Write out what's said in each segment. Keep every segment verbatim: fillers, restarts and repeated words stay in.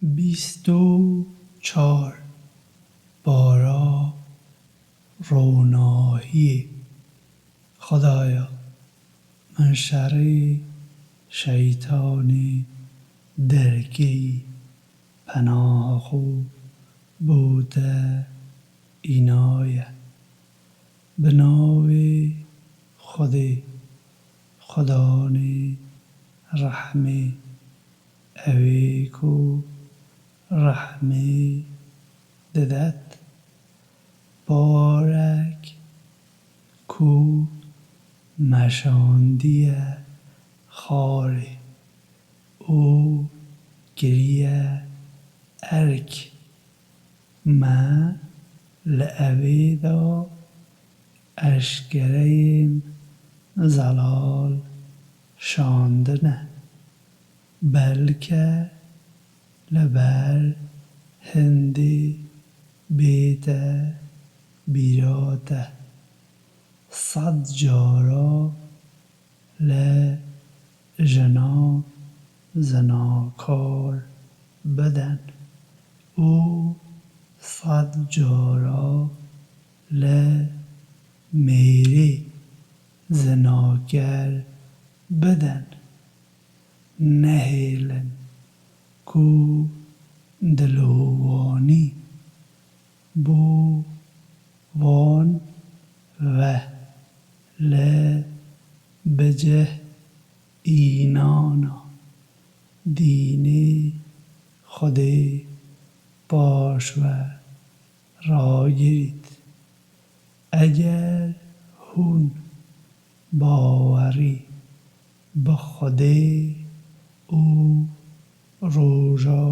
Bîst û çar. Bara ronahiyê. Xwedaya, min şerê şeytanê derkeyî, penaha xwe bo te înaye. Bi navê Xwedê, Xwedanê rehmê, ew ê ku rehmê didet. Barek ku meşandiye xarê û kiriye erk. Me li evê de eşkereyên zelal şandine. Belke li ber hindê bête bîra te. Sed cara li jina zinakar bidin û sed cara li mêrê zinaker bidin. Nehêlin ku dilovanî bo van ve li bicih înana dînê Xwedê paş ve ragirît. Eger hûn bawerî bi Xwedê û roja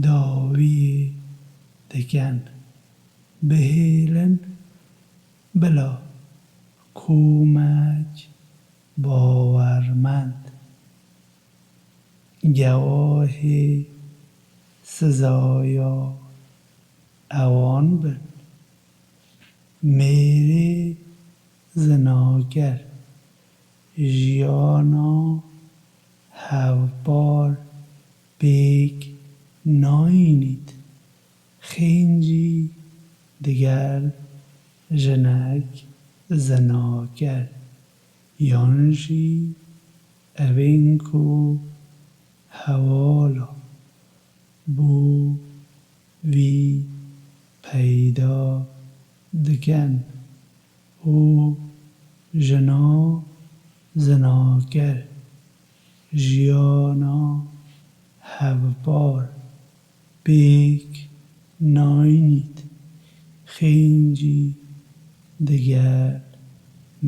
dawiyê dikin, bihêlin bila komek bawermend gewahê sizaya ewan bin. Mêrê zinaker jiyana hevpar pêk nayînît, xêncî digel jinek zinaker yan jî evên ku hevala bo wî peyda dikin û jina zinaker jiyana hevpar pêk nayînît, xêncî digel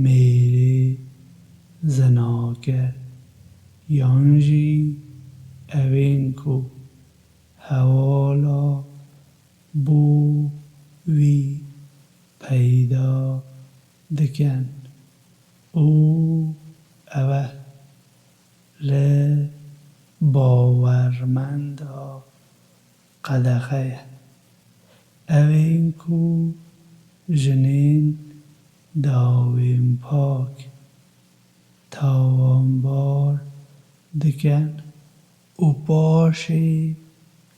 mêrê zinaker yan jî evên ku hevala bo wî peyda dikin û ev e li bawermenda qedexe ye. Evên ku jinên dawên pak tawanbar dikin û paşê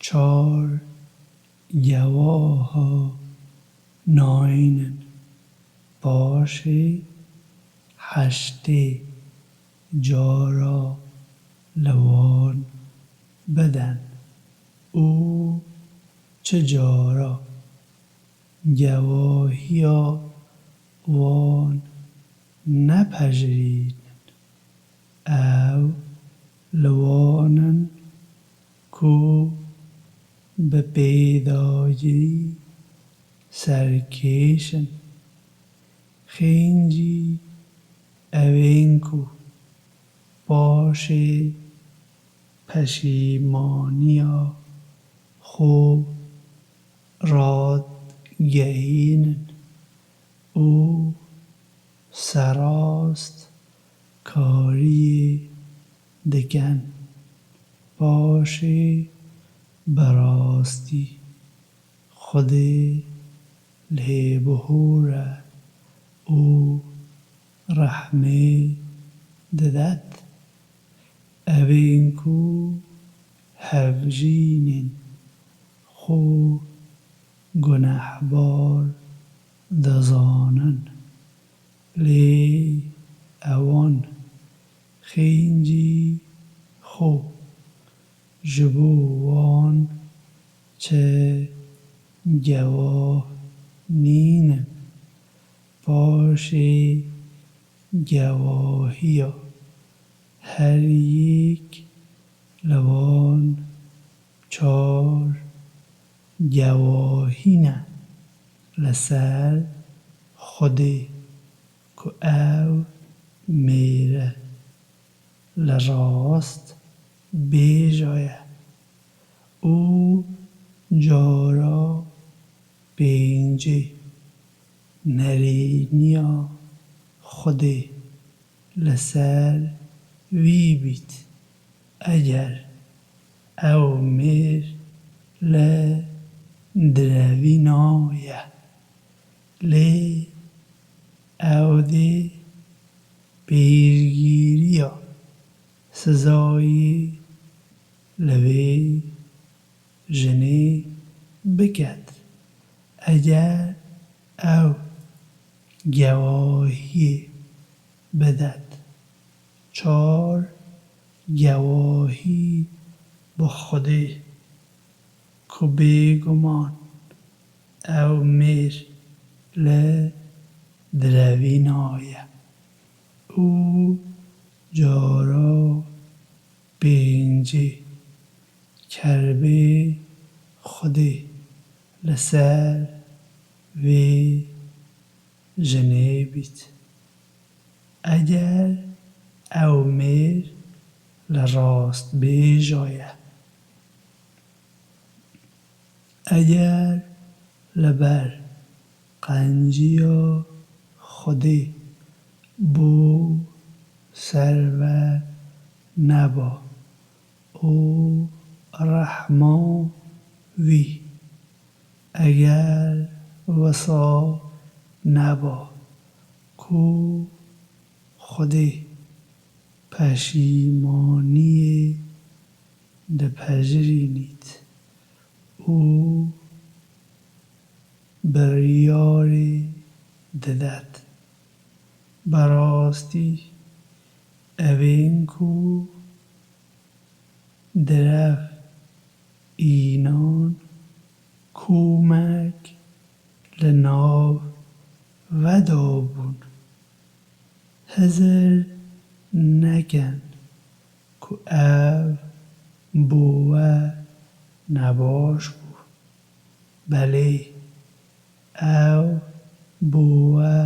çar gewaha nayînin, paşê heştê cara li wan bidin û çi cara gewahiya wan nepejirînin, ew li wan in ku bi pêdagirî serkêş in. Xêncî ewên ku paşê peşîmaniya xwe radigehînin û serast kariyê dikin, paşê bi rastî Xwedê lêbihûr e û rehmê didet. Evên ku hevjînên xwe gunehbar dizanin, lê ewan xêncî xwe ji bo wan çi gewah nînin. Paşê gewahiya her yek li wan çar gewahî ne li ser Xwedê ku ew mêr e li rast bêja ye û cara pêncê nerîniya Xwedê li ser wî bît, eger ew mêr li direvîna ye, lê ew dê pêşgiriya sizayê li vê jinê biket, eger ew gewahiyê bidet. Çar gewahî bi Xwedê ku bêguman ew mêr li direvîna ye û cara pêncê kerbê Xwedê li ser vê jinê bît. Eger ew mêr li rastbêja ye, eger li ber qenciya Xwedê bo ser ve neba û rehma wî, eger wisa neba ku Xwedê peşîmaniyê dipejirînît û biryarê didet. Bi rastî evên ku direv înan komek li nav ve dabûn. Hizir nekin ku ev bo we nebaş bû. Belê, ew bo we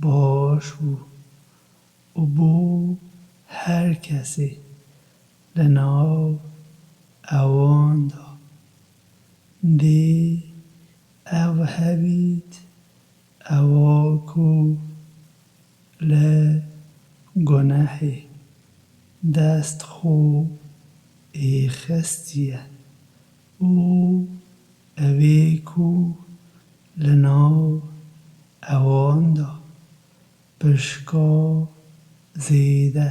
baş bû û bo her kesê li nav ewan de. Dê ev hebît, ewa ku li gunehê dest xwe êxistiye û evê ku li nav ewan de pişka zêde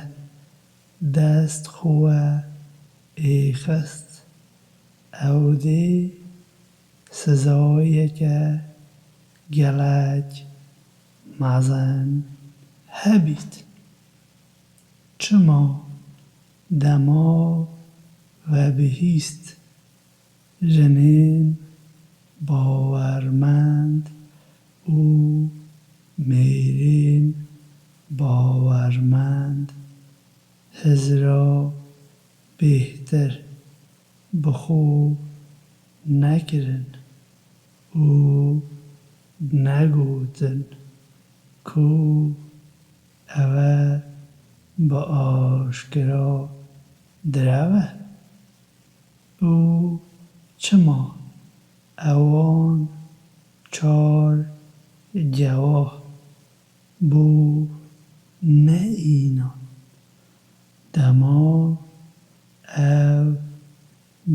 dest xwe êxist, ew dê sizayeke gelek mezin hebît. Çima dema we bihîst jinên bawermend û mêrên bawermend hizra bêhtir bi xwe nekirin û negotin ku ew e bi aşkira direv e? Û çima ewan çar gewah bo ne înan, dema ew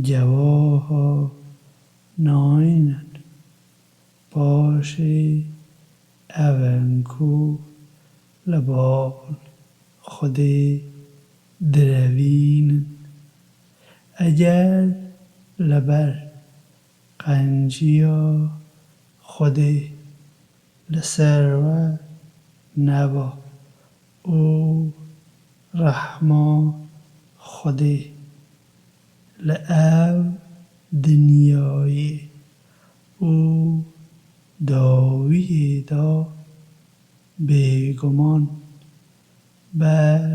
gewaha naynin? Paşê ew in ku li bal Xwedê direvînin. Eger li ber qenciya Xwedê li ser we neba û rehma Xwedê li ev dinyayê û dawiyê de bêguman ber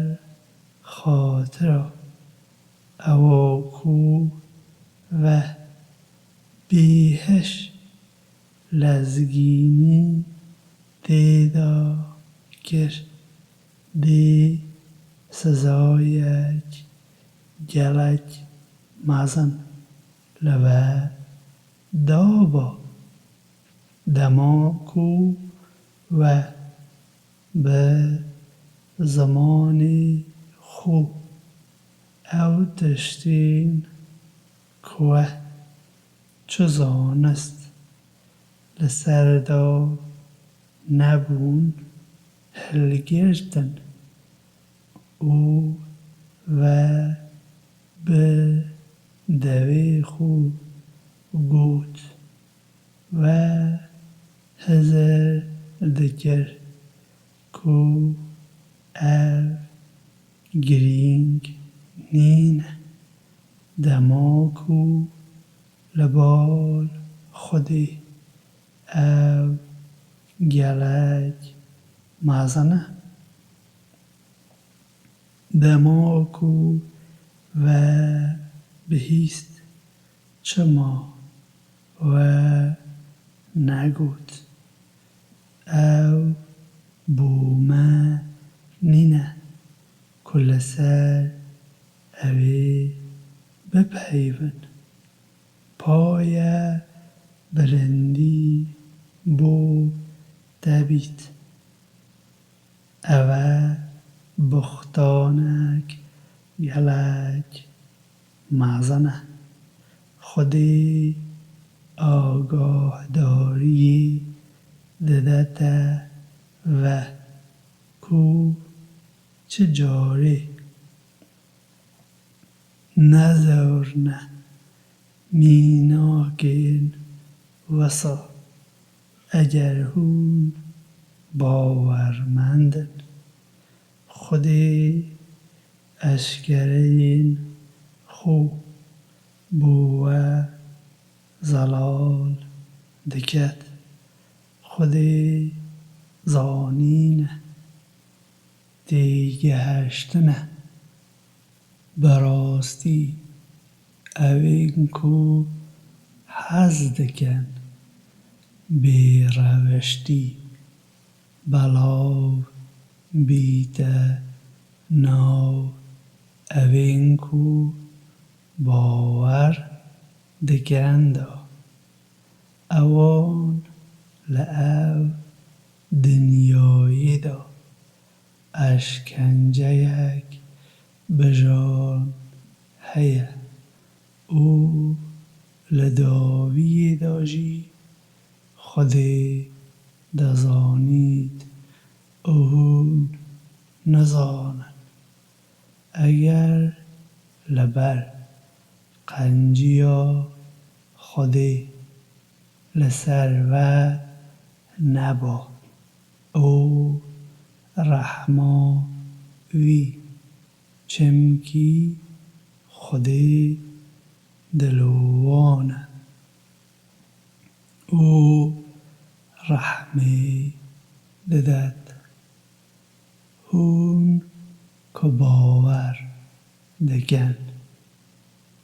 xatira ewa ku ve bêhiş lezgînî tê de kir, dê sizayek gelek mezin li we daba. Dema ku we bi zimanê xwe ew tiştên ku we çi zanist li ser de nebûn hilgirtin û we bi devê xwe got, we hizir dikir ku ev girîng nîne. Dema ku li bal Xwedê ev gelek mezin e. Dema ku ve bihîst, çima we negot, ew bo me nîne ku li ser ewê bipeyivin. Paye bilindî bo te bît. Ev e buxtanek gelek mezin e. Xwedê agahdariyê dide te ve ku çi carê ne zor ne mînakên wisa, eger hûn bawermend in, Xwedê eşkereyên xwe bo we zelal diket. Xwedê zanîn e, têgihiştin e. Bi rastî ewên ku hez dikin bê rewiştî belav bîte nav ewên ku bawer dikin de. Ewan li ev dinyayê de eşkenceyek bijan heye û li dawiyê de jî Xwedê dizanît û hûn nizanin. Eger li ber qenciya Xwedê li ser we neba û rehma wî, çimkî Xwedê dilovan e û rehmê didet. Hûn ku bawer dikin,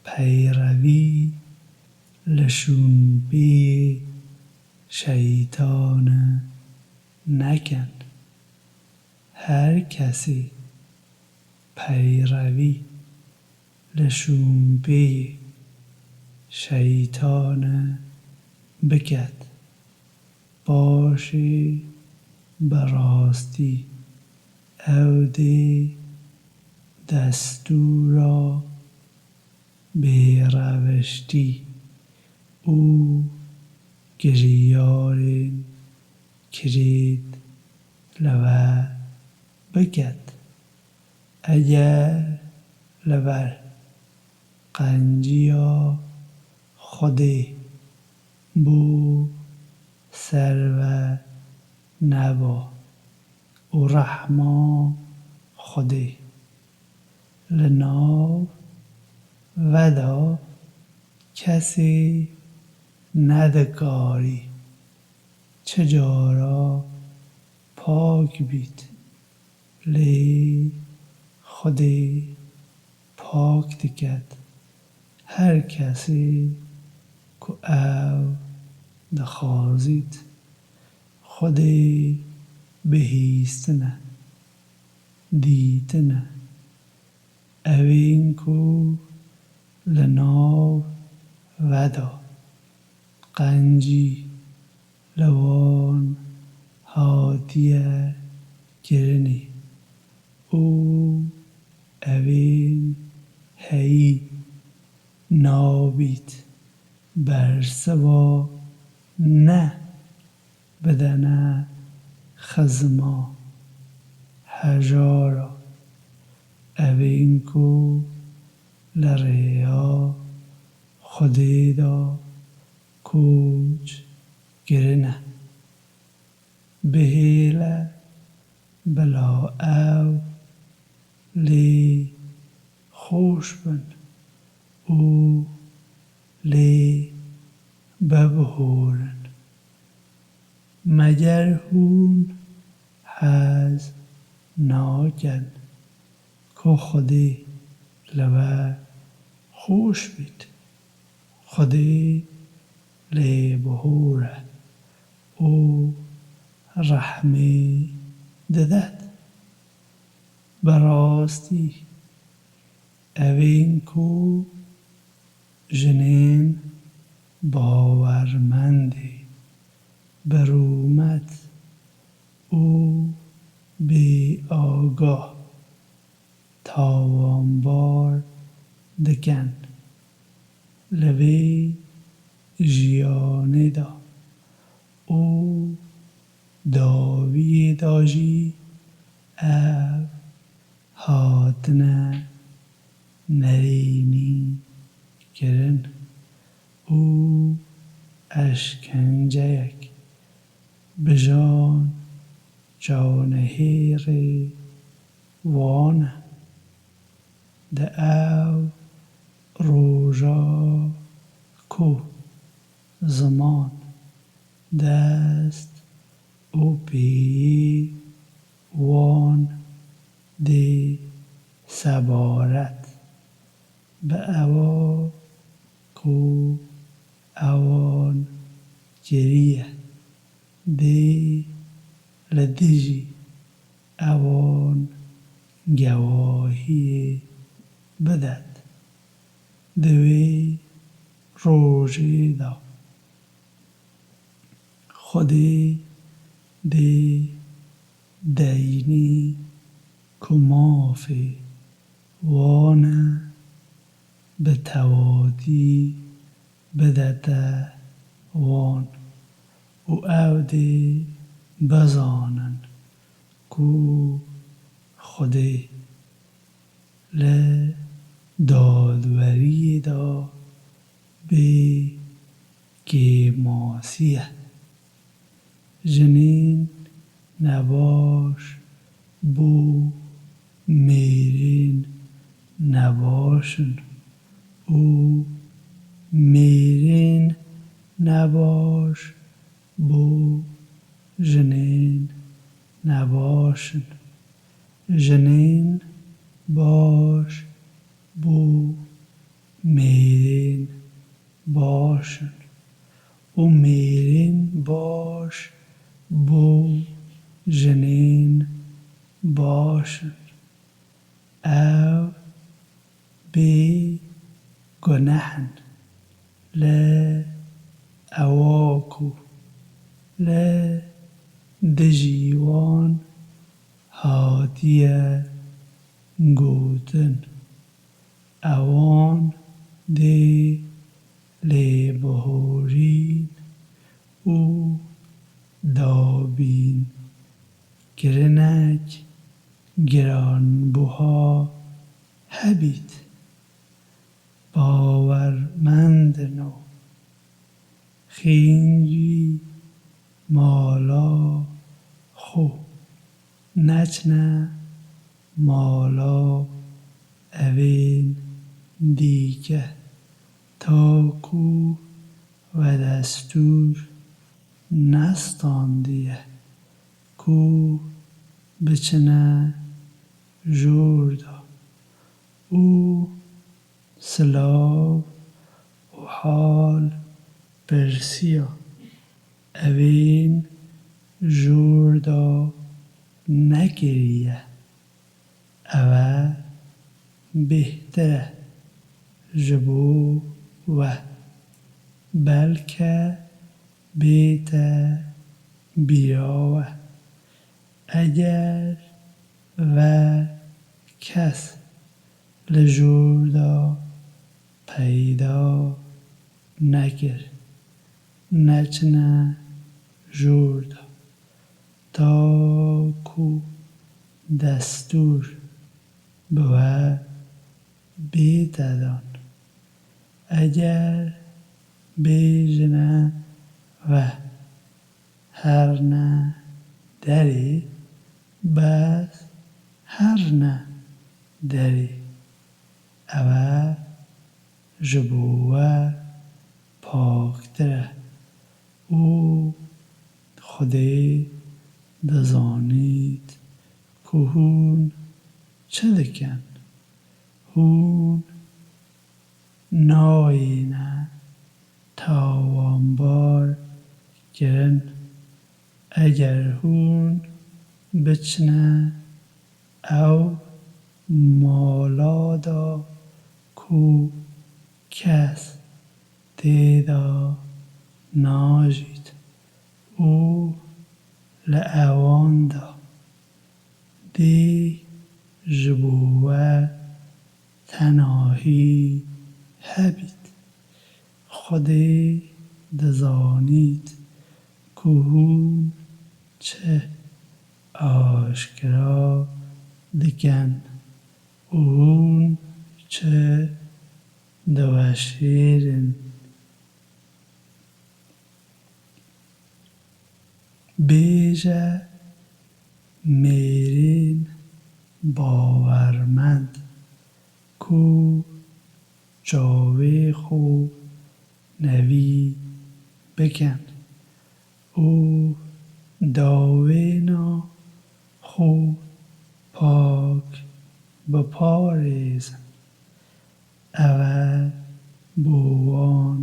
peyrevî li şûnpêyê şeytane nekin. Her kesê peyrevî li şûnpêyê şeytane biket, paşê bi rastî ew dê destûra bêrewiştî û giriyarên kirêt li we biket. Eger li ber qenciya Xwedê bo ser ve neba û rehma Xwedê li nav ve de kesê nedikarî çi cara pak bît, lê Xwedê pak diket her kesê ku ew dixwazît. Xwedê bihîstine, dîtine, evên ku li nav ve de qencî li wan hatiye kirinê û evên heyî nabît bersiva ne bidene xizma hejara, evên ku li rêya Xwedê de koç kirine. Bihêle bila ew lê xweş bin û lê bibihorin. Meger hûn hez nakin ku Xwedê li we xweş bît? Xwedê lê bihor e û rehmê didet. Bi rastî, evên ku jinên bawermendê bi rûmet û bêagah tawanbar dikin li vê jiyanê de û dawiyê de jî ev hatine nerînî kirin û eşkenceyek bi jan canihêrê wan e. Di ew roja ku ziman, dest û pêyê wan dê sebaret, bi ewa ku ewan kiriye, dê li dijî ewan gewahiyê bidet. Di wê rojê de Xwedê dê deynê ku mafê wan e, bi tewatî bidete wan û ew dê bizanin ku Xwedê li dadweriyê de bê kêmasî ye. Jinên nebaş bo mêrên nebaş in û mêrên nebaş bo jinên nebaş in. Jinên baş bo mêrên baş in û mêrên baş bo jinên baş in. Ew bê guneh in li ewa ku li dijî wan hatiye gotin. Ewan dê lêbihorîn û dabînkirinek giranbuha hebît. bawermend in û xîncî mala xwe neçine mala evên dîke, ta ku we destûr nestandiye ku biçine jor de û silav û hal pirsiya evên jor de nekiriye. Ew e bêhtir e ji bo we. Belke bête bîra we. Eger ve kes li jor de peyda nekir, neçine jor de, ta ku destûr bi we bête dan. Eger bêjine ve herne derê, bes herne derê. Ew e ji bo we paktir e û Xwedê dizanît ku hûn çi dikin. Hûn nayêne tawanbar kirin. Eger hûn biçine ew mala de ku kes tê de najît û li ewan de dê ji bo we tenahî hebît. Xwedê dizanît ku hûn çi aşkera dikin û hûn çi diweşêrin. Bêje mêrên bawermend ku çavê xwe nevî bikin û dawêna xwe pak biparêzin. Ew e bo wan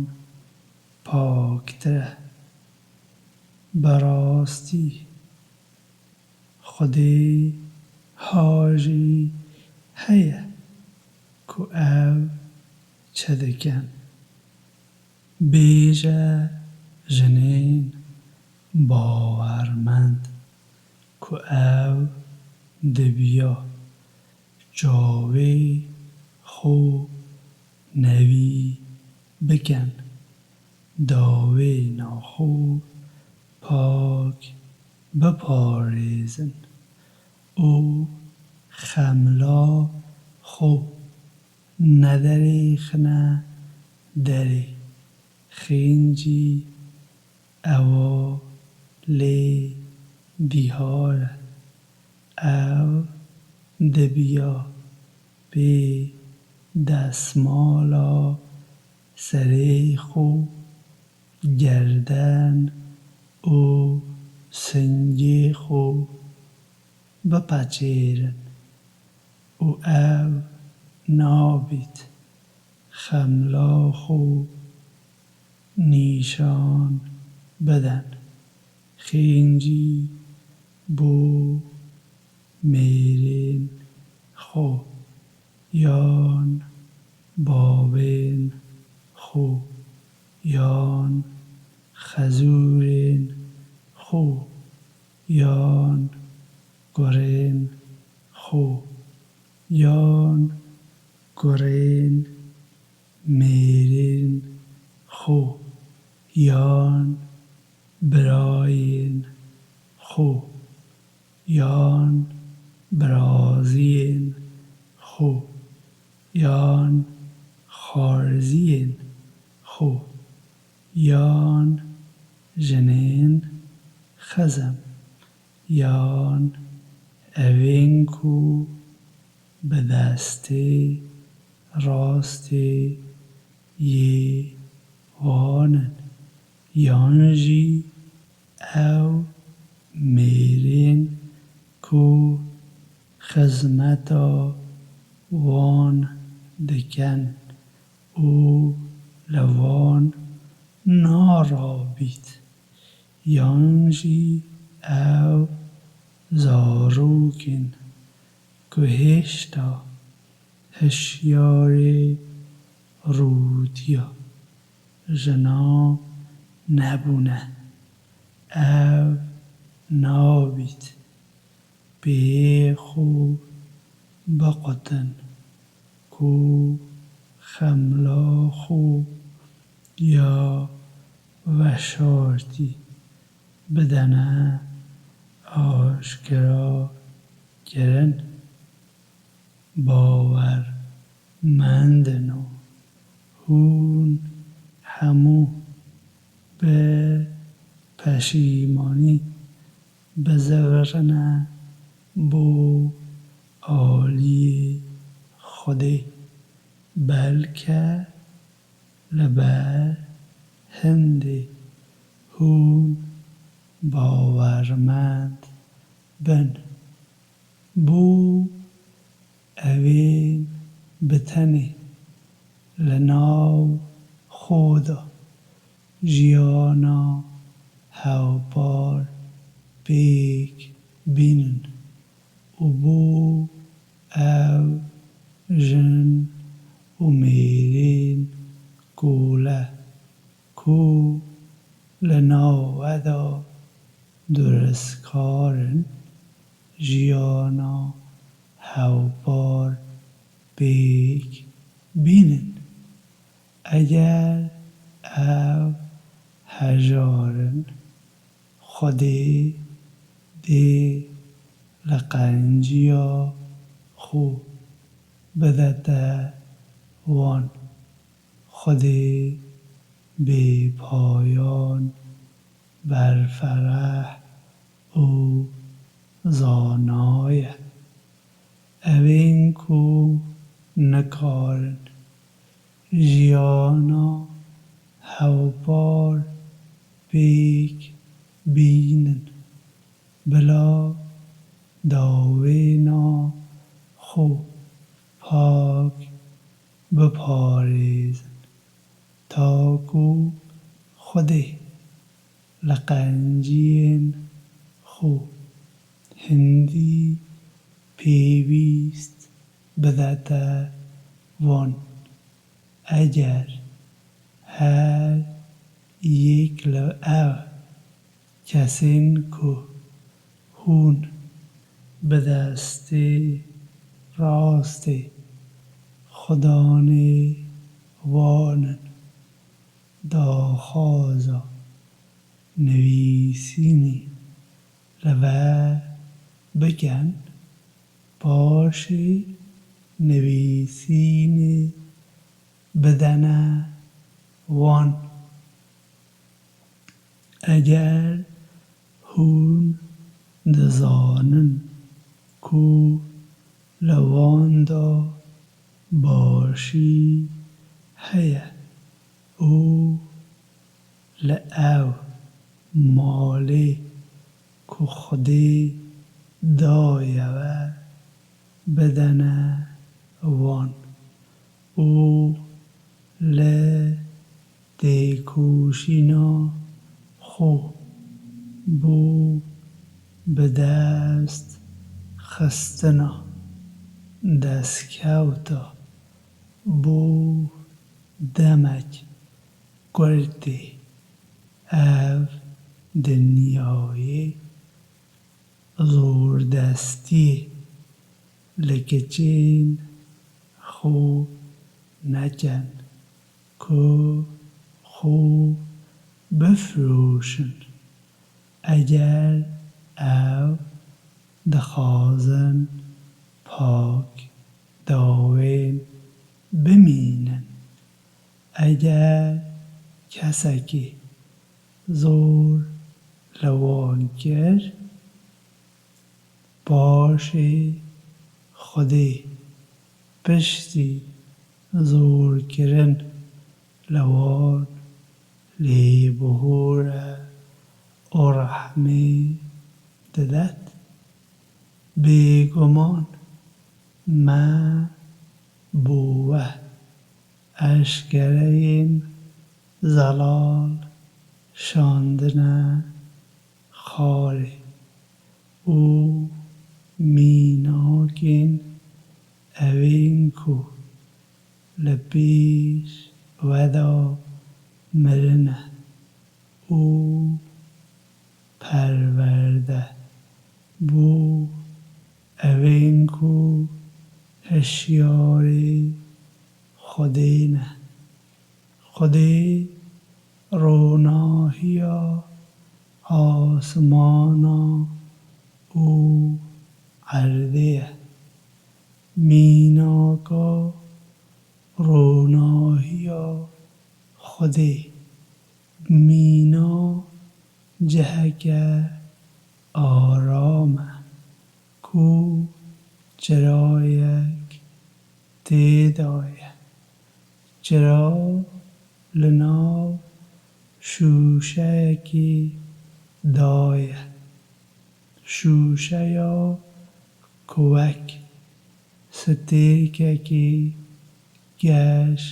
paktir e. Bi rastî Xwedê ha jî heye ku ew çi dikin. Bêje jinên bawermend ku ew dibiya çavê xwe nevî bikin, dawêna xwe pak biparêzin û xemla xwe nederêxine derê. Xêncî ewa lê dîhar e. Ew dibiya pê desmala serê xwe, gerden û singê xwe bipeçêrin û ew nabît xemla xwe nîşan bidin. Xêncî bo mêrên xwe yan bavên xwe yan xezûrên xwe yan kurên xwe yan kurên mêrên xwe yan birayên xwe yan biraziyên xwe yan qarziyên xwe, yan jinên xezem, yan evên ku bi destê rastê yê wan in, yan jî ew mêrên ku xizmeta wan dikin û li van narabît, yan jî ew zarok in ku hêşta hişyarê rûtiya jina nebûne. Ev nabît pê xwe biqutin ku xemla xwe ya veşartî bidene aşkera kirin. Bawermendin û hûn hemû bi peşîmanî bizivirine bo aliyê Xwedê. Belke li ber hindê hûn bawermend bin. Bo evên bi tenê li nav xwe de jiyana hewpar pêk bînin û bo ew jin û mêrên kole ku li nav we de durustkar in, jiyana hewpar pêk bînin. Eger ew hejar in, Xwedê dê li qenciya xwe bidete wan. Xwedê bêpayan, berfereh û zana ye. Evên ku nikarin jiyana hewpar pêk bînin, bila dawêna xwe pak biparêzin, ta ku Xwedê li qenciyên xwe hindî pêwîst bidete wan. Eger her yek li ev kesên ku hûn bi destê rastê Xudanê wan in, daxwaza nivîsînê li we bikin, paşê nivîsînê bidene wan. Eger hûn dizanin ku li wan de başî heye û li ew malê ku Xwedê daye we bidene wan û li têkoşîna xwe bo bi dest xistina destkewta bo demek kurtê ev dinyayê zordestiyê li kiçên xwe nekin ku xwe bifiroşin, eger ew dixwazin pak dawên bimînin. Eger kesekî zor li wan kir, paşê Xwedê piştî zorkirin li wan lêbihûre û rehmê didet. Bêguman me bo we eşkereyên zelal şandine xarê û mînakên ewên ku li pêş we de mirine û perwerde bo ewên ku hişyarê Xwedê ne. Xwedê ronahiya asmana û erdê ye. Mînaka ronahiya Xwedê mîna ciheke aram e ku çirayek tê de ye. Çira li nav şûşeyekê de ye. Şûşeya ku wek stêrkekê geş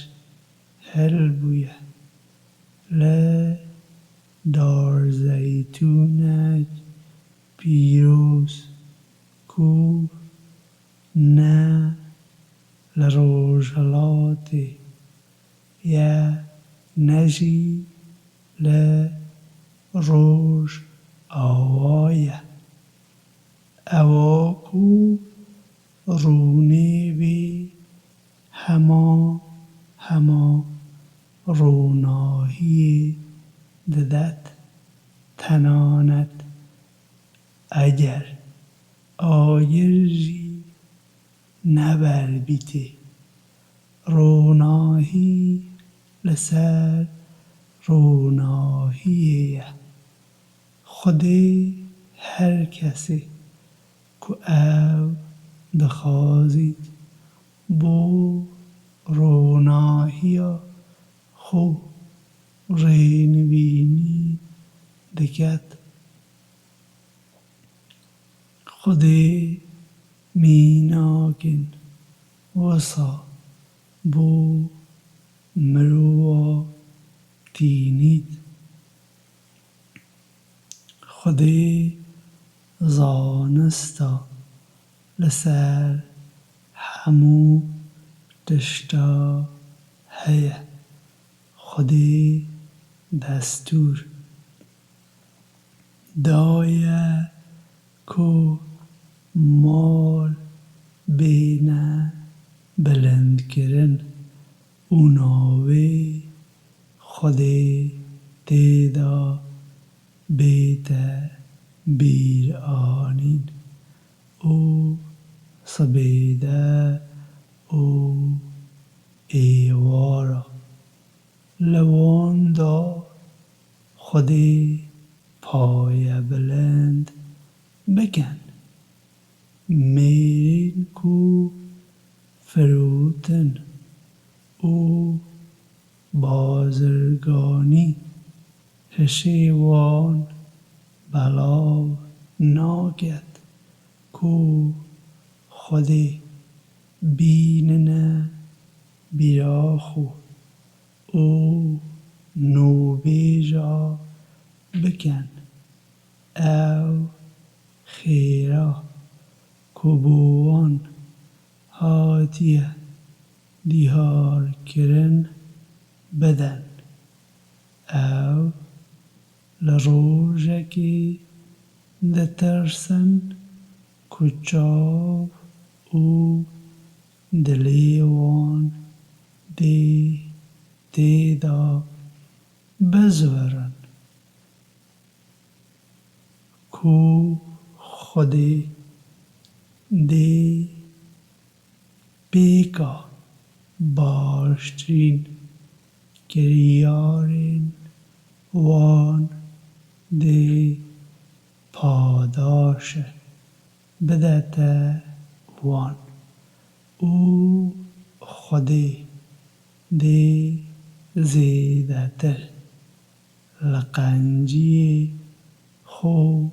hilbûye, li darzeytûnek pîroz ku ne li rojhilatê ye ne jî li rojawa ye. Ewa ku rûnê wê hema hema ronahiyê didet, tenanet eger agir jî neberbîtê. Ronahî li ser ronahiyê ye. Xwedê her kesê ku ew dixwazît bo ronahiya xwe rênivînî diket. Xwedê mînakên wisa bo mirova tînît. Xwedê zanista li ser hemû tişta heye. Xwedê destûr daye ku mal bêne bilindkirin û navê Xwedê tê de bête bîranîn û sibê de û êwara. Li wan de Xwedê payebilind bikin. Mêrên ku firotin û bazirganî hişê wan belav naket ku Xwedê bînine bîra xwe û nûbêja bikin. Ew xêra ku bo wan hatiye diyarkirin bidin. Ew li rojekê ditirsin ku çav û dilê wan dê tê de bizwirin. Ku Xwedê dê pêka baştirîn kiryarên wan dê padaşe bidete wan û Xwedê dê zêdetir li qenciyê xwe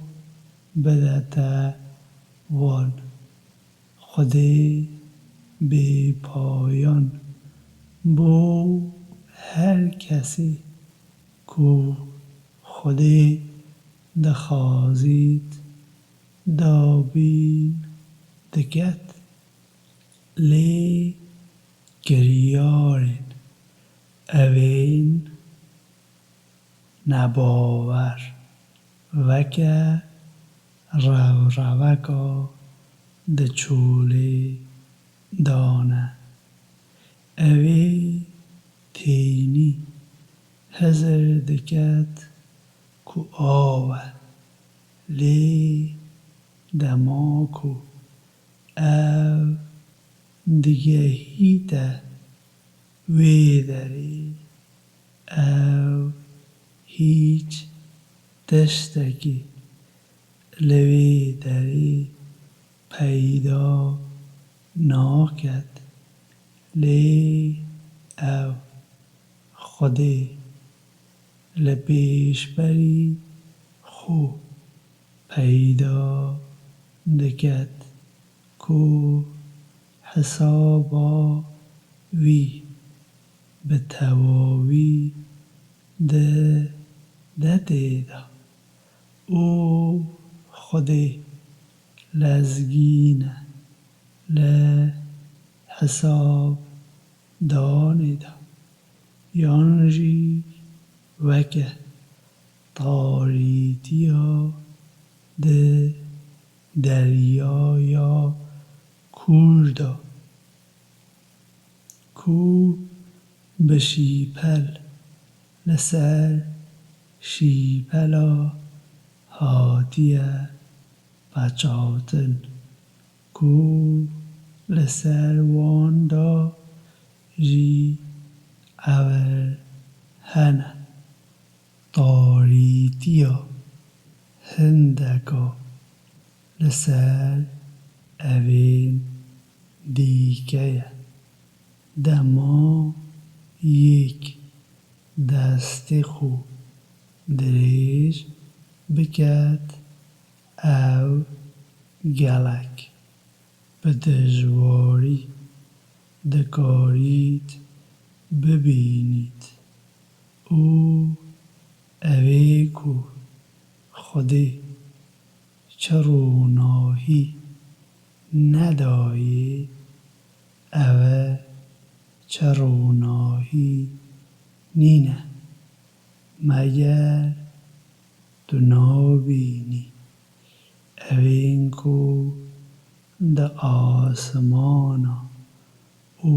bidete wan. Xwedê bêpayan bo her kesê ku Xwedê dixwazît dabîn diket. Lê kiryarên evên nebawer weke rewreweka di çolê de ne. Ew ê tênî hizir diket ku av e, lê dema ku ew digehîte wê derê, ew hîç tiştekî li wê derê peyda naket, lê ew Xwedê li pêşberî xwe peyda diket ku hesaba wî bi tewawî di detê de û Xwedê lezgîn e li hesab danê de, yan jî weke tarîtiya di Deryaya Kûr de, ku bi şîpel li ser şîpela hatiye peçatin, ku li ser wan de jî ewir hene. Tarîtiya hindeka li ser evên dîke ye. Dema yek destê xwe dirêj biket, ew gelek bi dijwarî dikarît bibînît û ew ê ku Xwedê çi ronahî nedayê, ew e çi ronahî nîne, meger tu nabînî evên ku di asmana û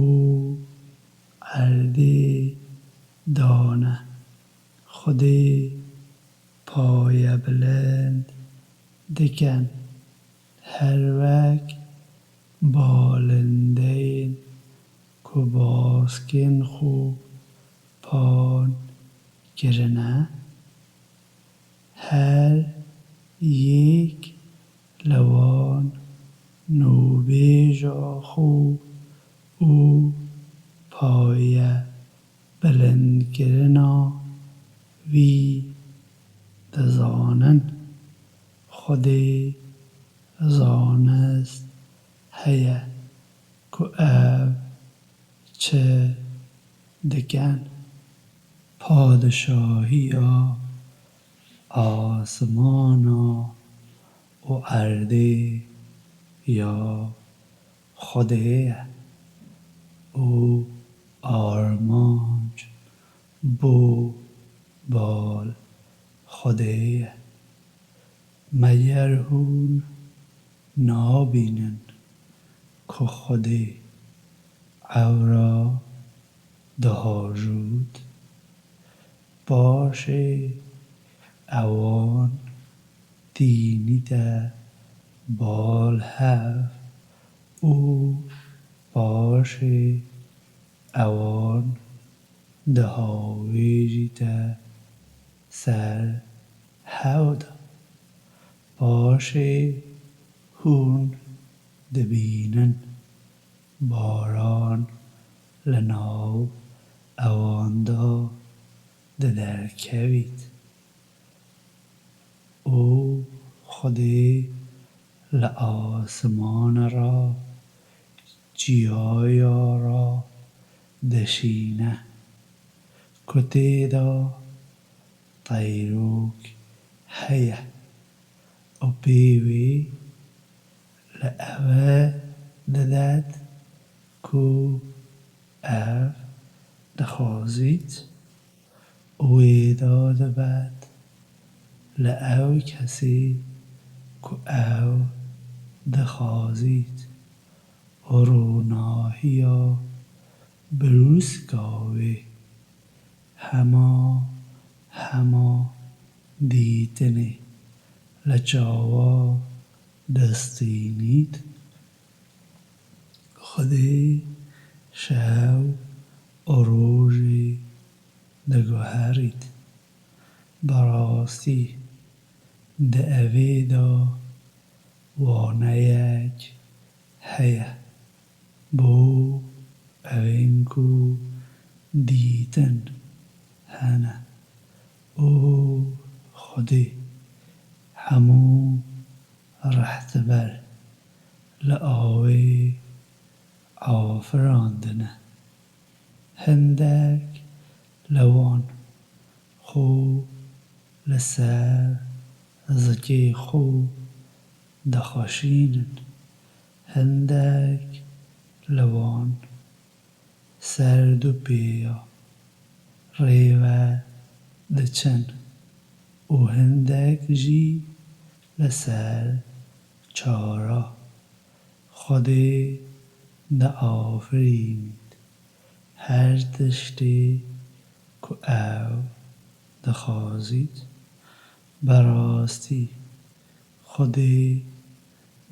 erdê dane Xwedê payebilind dikin, her wek balindeyên ku baskên xwe pan kirine, her yek li wan nûbêja xwe û paye bilindkirina wî dizanin. Xwedê zanist heye ku ev çi dikin. Padişahiya asmana û erdê ya Xwedê ye û armanc bo bal Xwedê ye. Meger hûn nabînin ku Xwedê ewra dihajot? Paşê ewan tînîte bal hev û paşê ewan dihawêjîte ser hew de. Paşê hûn dibînin baran li nav ewan de diderkevît û Xwedê li asmana re çiyaya re dişîne ku tê de teyrok heye û pê wê li ew didet ku ev dixwazît û wê de dibet li ew kesê ku ew dixwazît û ronahiya birûska wê hema hema dîtinê li çawa distînît. Xwedê şev û rojê diguherît. Bi rastî di evê de waneyek heye bo evên ku dîtin hene û Xwedê hemû rehtiber li awê afirandine. Hindek li wan xwe li ser zikê xwe dixweşînin, hindek li wan ser du pêya rê ve diçin û hindek jî li ser çara. Xwedê diafirînît her tiştê ku ew dixwazît. Bi rastî Xwedê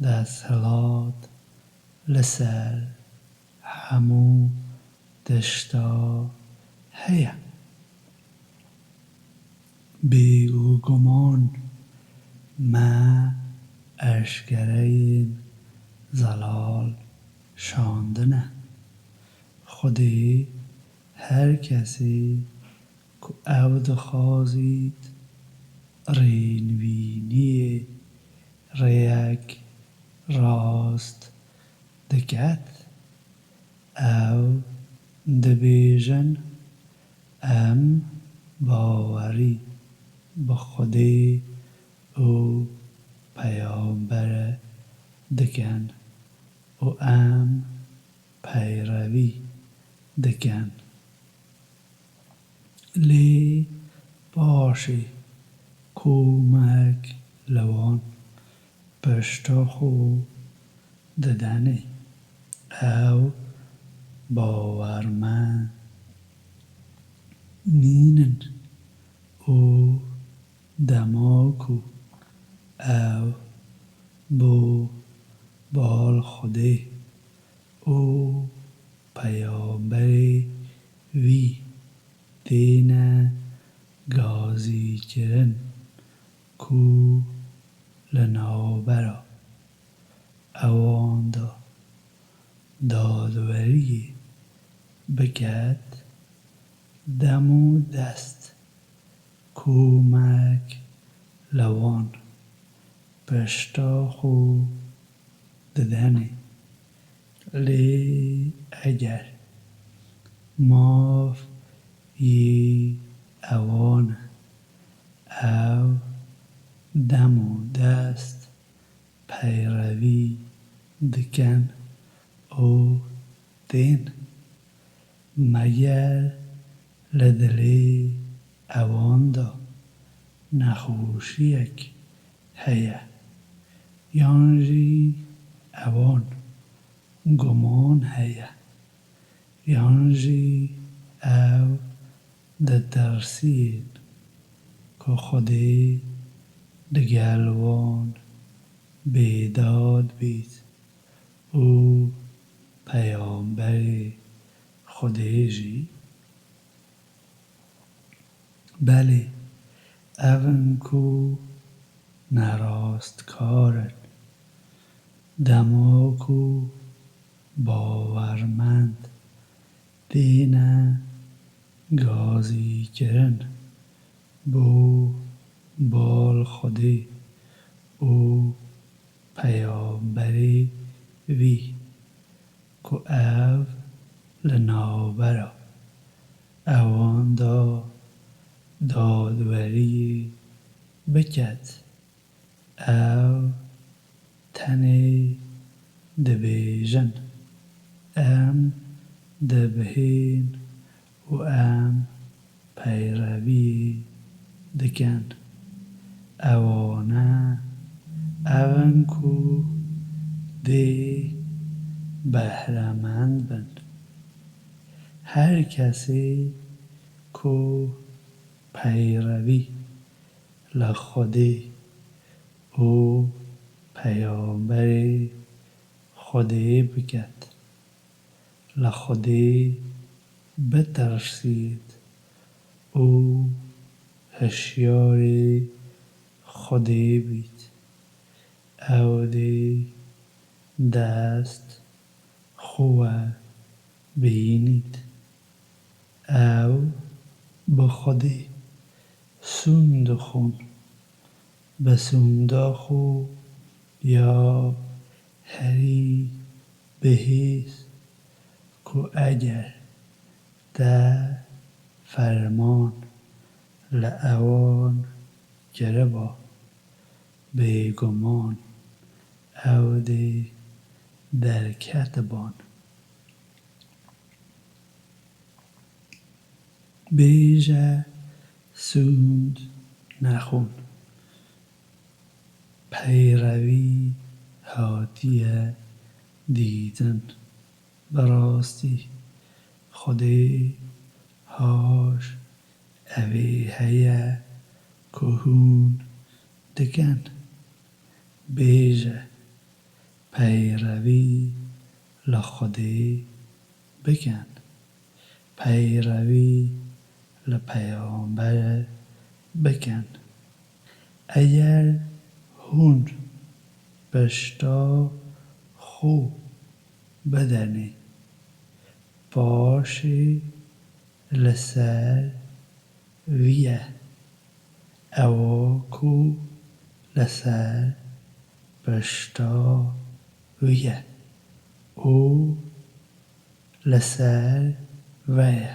desthilat li ser hemû tişta heye. Bêguman me eşkereyên zelal şandine. Xwedê her kesê ku ew dixwazît rênvîniyê rêyek rast diket. Ew dibêjin, em bawerî bi Xwedê û Peyambere dikin û em peyrevî dikin. Lê paşê komek li wan pişta xwe didenê. Ew bawermend nînin û dema ku ew bo bal Xwedê û Peyamberê wî têne gazîkirin ku li navbera ewan de dadweriyê biket, dem û dest komek li wan pişta xwe didenê. Lê eger maf yê ewan e, ew dem û dest peyrevî dikin û tên. Meger li dilê ewan de nexweşiyek heye, yan jî ewan guman heye, yan jî ew ditirsîn ku Xwedê digel wan bêdad bît û Peyamberê Xwedê jî. Belê, ev in ku nerastkar in. Dema ku bawermend têne gazîkirin bo bal Xwedê û peyamberê wî, ku ev li navbera ewan de dadweriyê biket, ew tenê dibêjin, em dibihên û em peyreviyê dikin. Ewane ev in ku dê behremend bin. Her kesê ku peyrevî li Xwedê û Peyamberê Xwedê biket, li Xwedê bitirsît û hişyarê Xwedê bît, ew dê dest xwe bihînît. Ew bi Xwedê sûnd dixwin, bi sûnda xwe ya herî bihêz, ku eger te ferman li ewan kiriba, bêguman ew dê derketiban. Bêje sûnd nexwin. Peyrevî hatiye dîtin. Bi rastî Xwedê haş evê heye ku hûn dikin. Bêje, peyrevî li Xwedê bikin, peyrevî li Peyamber bikin. Eger hûn pişta xwe bidenê, paşê li ser wî ye, ewa ku li ser pişta wî ye û li ser we ye,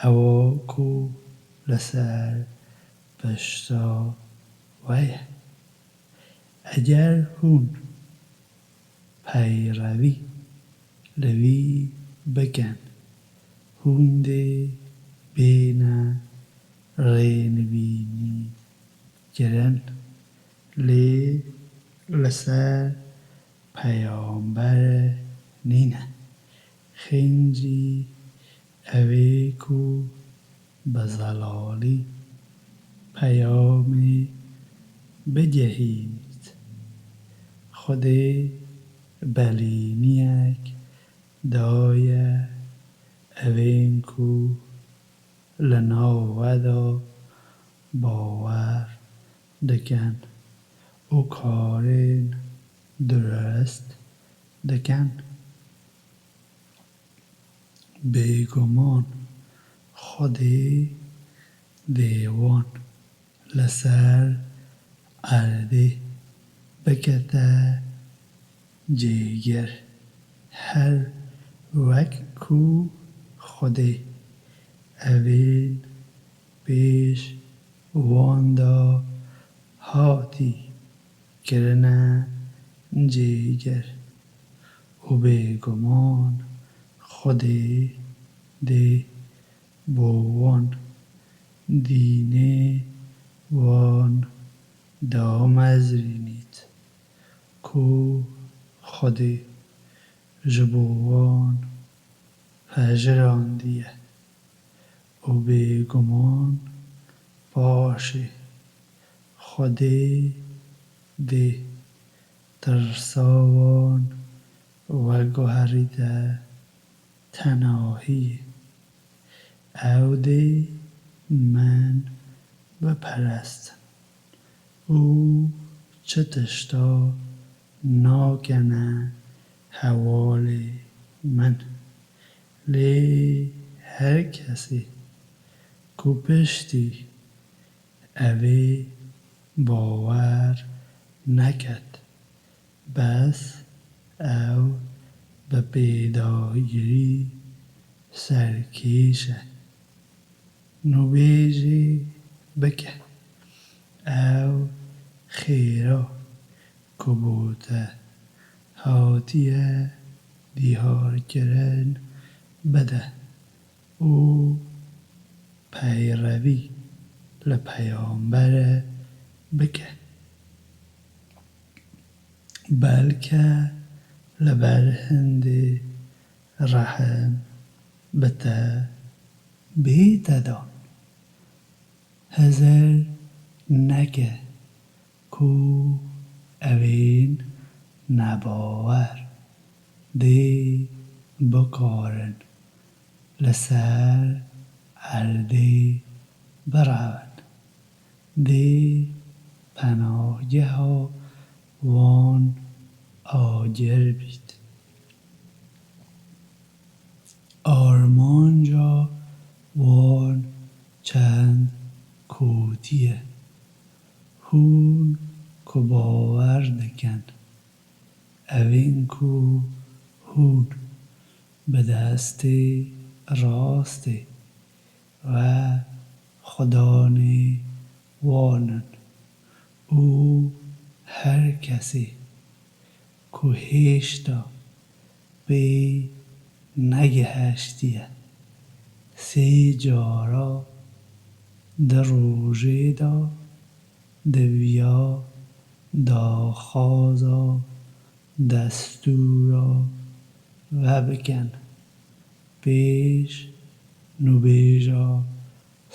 ewa ku li ser pişta we ye. Eger hûn peyrevî li wî bikin, hûn dê bêne rênivînî kirin, lê li ser Peyamber nîne. Xêncî ew ê ku bi zelalî peyamê bigehînît. Xwedê belîniyek daye ewên ku li nav we de bawer dikin û karên durist dikin. Bêguman Xwedê dê wan li ser erdê bikete cêgir, her wek ku Xwedê evên pêş wan de hatî kirine cêgir û bêguman Xwedê dê bo wan dînê wan damezrînît ku Xwedê ji bo wan pejirandî ye û bêguman paşê Xwedê dê tirsa wan veguherîte tenahiyê. Ew dê min biperestin û çi tişta nakene hewalê min. Lê her kesê ku piştî evê bawer neket, bes ew bi pêdagirî serkêş e. Nûbêjê bike, ew xêra ku bo te hatiye dîharkirin bide û peyrevî li peyambere bike. Belke li ber hindê rehim bi te bête dan. Hizir neke ku evên nebawer dê bikarin li ser erdê birevin, dê penahgeha wan agir bît. Armanca wan çend kotî ye. Hûn ku bawer dikin, evên ku hûn bi destê rastê ve xudanê wan in û her kesê ku hêşta pê negihiştiye sê cara di rojê de diviya daxwaza destûra vebikin pêş nûbêja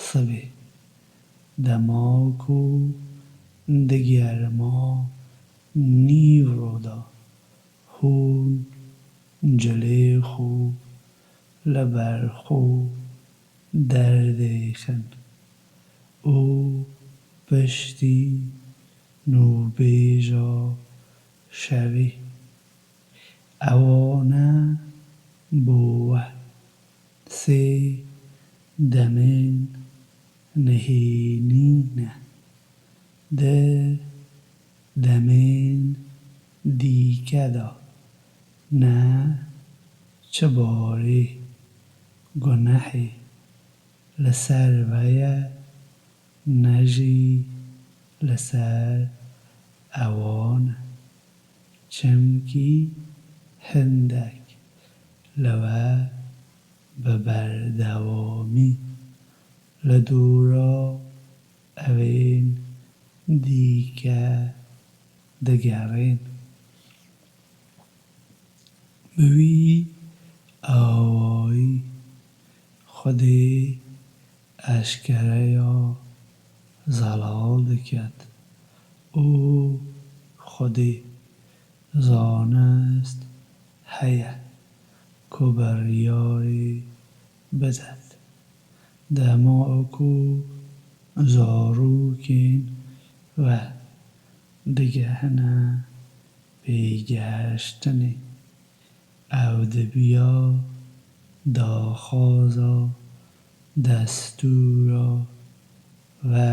sibê, dema ku di germa nîvro de hûn cilê xwe li ber xwe derdêxin û piştî nûbêja şevê. Ewane bo we sê demên nihênî ne. Di demên dîke de ne çi barê gunehê li ser we ye, ne jî li ser ewan e. Çimkî hindek li we bi berdewamî li dora evên dîke digerên. Bi wî awayî Xwedê eşkereya zelal diket û Xwedê zanist heye ku biryarê bidet. Dema ku zarokên we digihine pêgehiştinê, ew dibiya daxwaza destûra we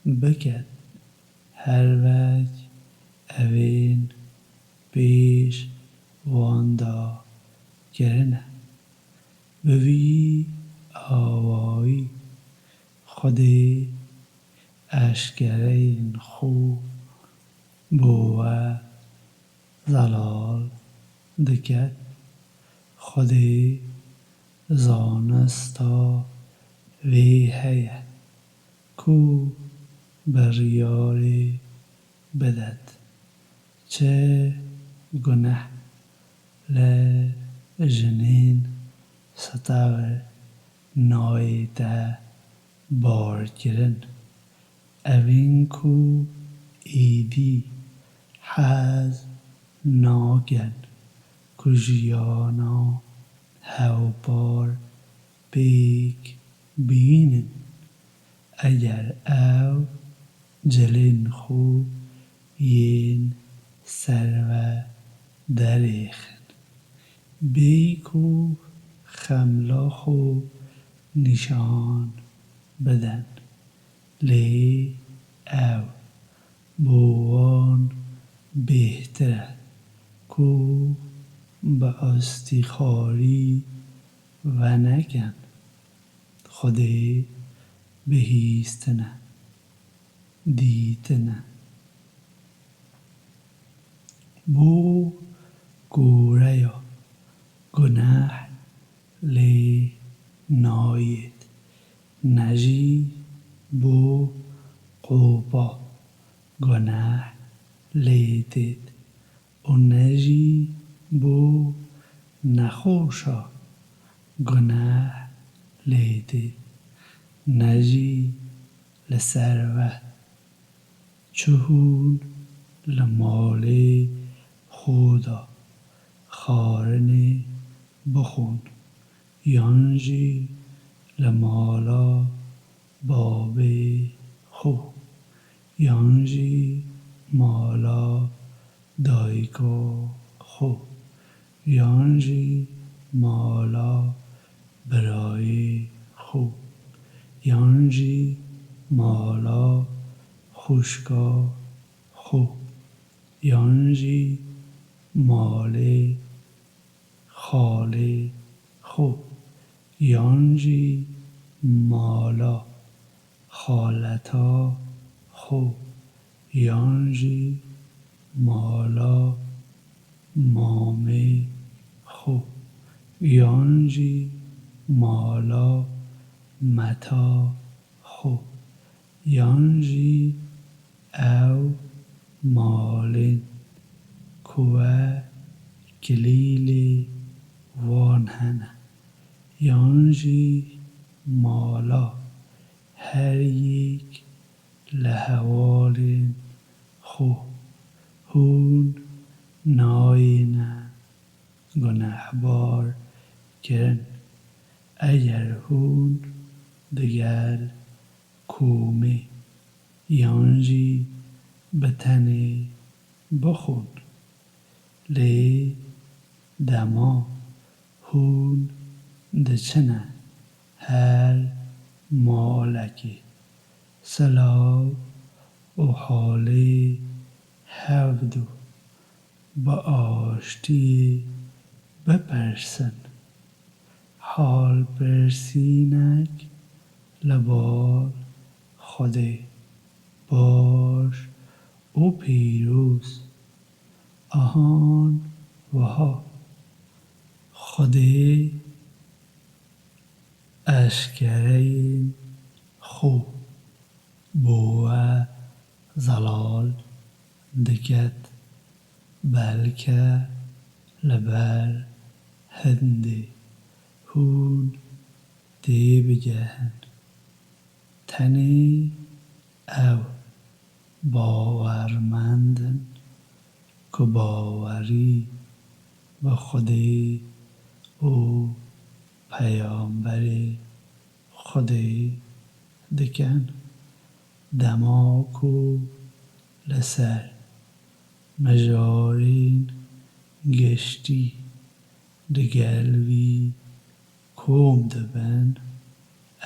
biket, her wek evên pêş wan de kirine. Bi vî awayî Xwedê eşkereyên xwe bo we zelal diket. Xwedê zanista vê heye ku biryarê bidet. Çi guneh li jinên stewr nayête barkirin. Evên ku êdî hez nakin ku jiyana hewpar pêk bînin, Eger ew cilên xwe yên ser ve derêxin, bêyî ku xemla xwe nîşan bidin, lê ew bo wan bêhtir e ku bi estîxarî venekin. Xwedê bihîstine, dîtine. Bo goreya guneh lê nayêt, ne jî bo qopa guneh lê têt û ne jî bo nexweşa guneh lê tê, ne jî li ser ve. Çi hûn li malê xwe de xwarinê bixwin, yan jî li mala babê xwe, yan jî mala dayika xwe, yan jî mala birayê xwe, yan jî mala xwişka xwe, yan jî malê xalê xwe, yan jî mala xaleta xwe, yan jî mala mamê xwe, yan jî mala meta xwe, yan jî ew malên ku we kilîlê wan hene, yan jî mala her yek li hevalên xwe, hûn nayêne gunehbar kirin, eger hûn digel komê yan jî bi tenê bixwin. Lê dema hûn diçine her malekê, silav û halê hevdu bi aştiyê bipirsin. Halpirsînek li bal Xwedê baş û pîroz. Ahan wiha Xwedê eşkereyên xwe bo we zelal diket, belke li ber hindê hûn têbigehin. Tenê ew bawermend in ku bawerî bi Xwedê û Peyamberê Xwedê dikin. Dema ku li ser mijarên giştî digel wî kom dibin,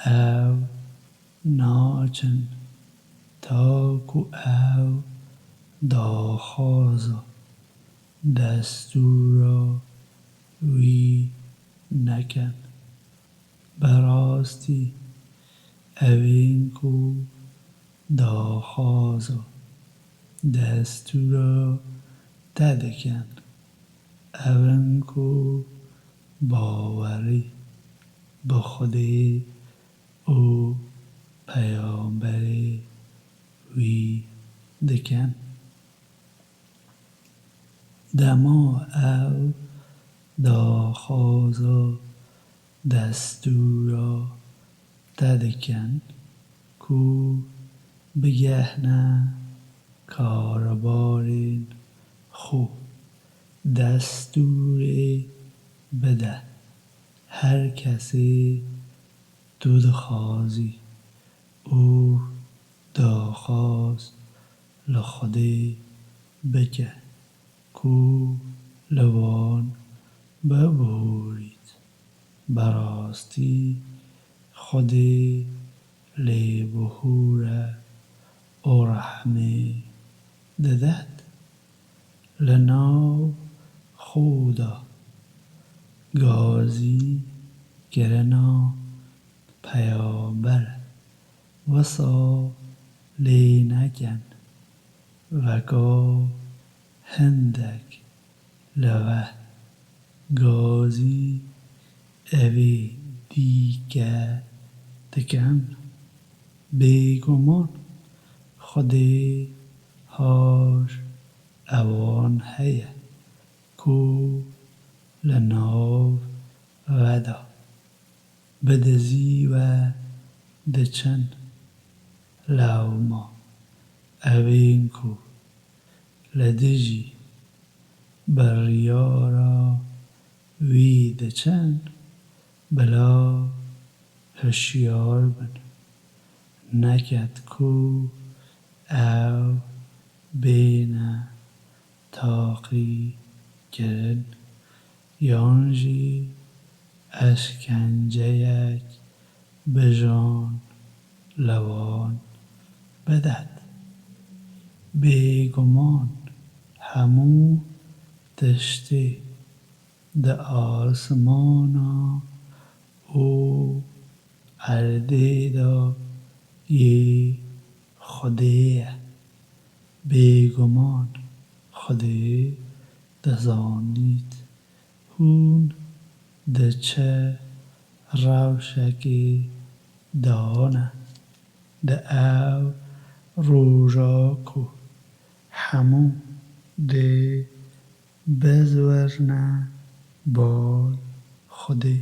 ew naçin ta ku ew daxwaza destûra wî nekin. Bi rastî, ew ên ku daxwaza destûra te dikin, ew in ku bawerî bi Xwedê û Peyamberê wî dikin. Dema ew daxwaza destûra te dikin ku bigehne karebarên xwe, destûrê bide her kesê tu dixwazî û û daxwaz li Xwedê bike ku li wan bibihûrît. Bi rastî Xwedê lêbihûr e û rehmê didet. Li nav xwe de gazî kirina peyamber wisa lê nekin, weka hindek li ve gazî evê dîke dikin. Bêguman Xwedê haj ewan heye ku li nav ve de bi dizî ve diçin. Lewma evên ku li dijî biryara wî diçin, bila hişyar bin, neket ku ew bêne taqî kirin, yan jî eşkenceyek bijan li wan bidet. Bêguman hemû tiştê di asmana û erdê de yê Xwedê ye. Bêguman Xwedê dizanît hûn di çi rewşekê de ne. Di ew roja ku hemû dê bizivirne bal Xwedê,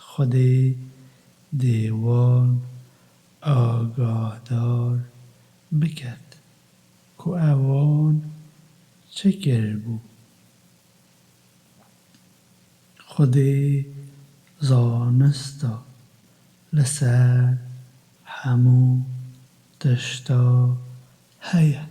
Xwedê dê wan agahdar biket ku ewan çi kiribû. Xwedê zanista li ser hemû tişta heye.